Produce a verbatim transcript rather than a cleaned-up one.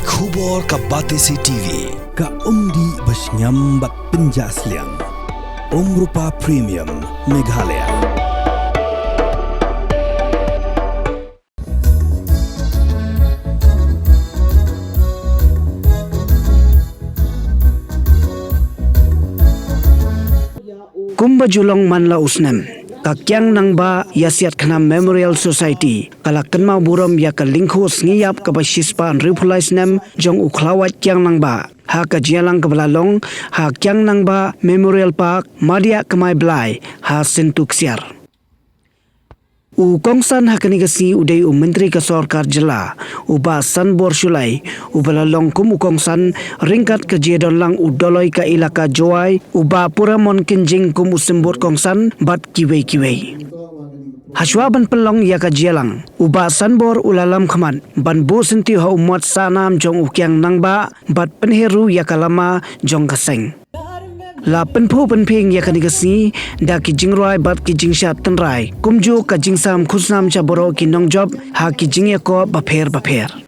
Khubor ka Batesi T V, ka umdih ba shngiam bad pynjah sliang. Umrupa Premium, Meghalaya. Kumba ju long man la u snem, ka Kiang Nangbah Ïasiat Khnam Memorial Society ka la kynmaw burom ïa ka lyngkhuh sngi ïap kaba shispah hynriewphew lai snem jong u Khlawait Kiang Nangbah ha ka jingïalang kaba la long ha Kiang Nangbah Memorial Park, Madiah Kmai Blai, ha Syntu Ksiar. U kongsan ha kane ka sngi u dei u Myntri ka Sorkar Jylla, u Bah Sanbor Shullai, uba la long kum u kongsan ryngkat ka jingdonlang u Doloi ka Elaka Jowai, u Bah Puramon Kynjing kum u Symbud Kongsan bad kiwei kiwei. Hashwa ban pynlong ïa ka jingïalang, u Bah Sanbor u la lam khmat ban buh syntiew ha u mot sahnam jong u Kiang Nangbah bad pynher ruh ïa ka lama jong ka seng. La pynphuh pynphieng ïa kane ka sngi da ki jingrwai bad ki jingshad tynrai, kumjuh ka jingsam khusnam sha baroh ki nongjop ha ki jingïakob bapher bapher.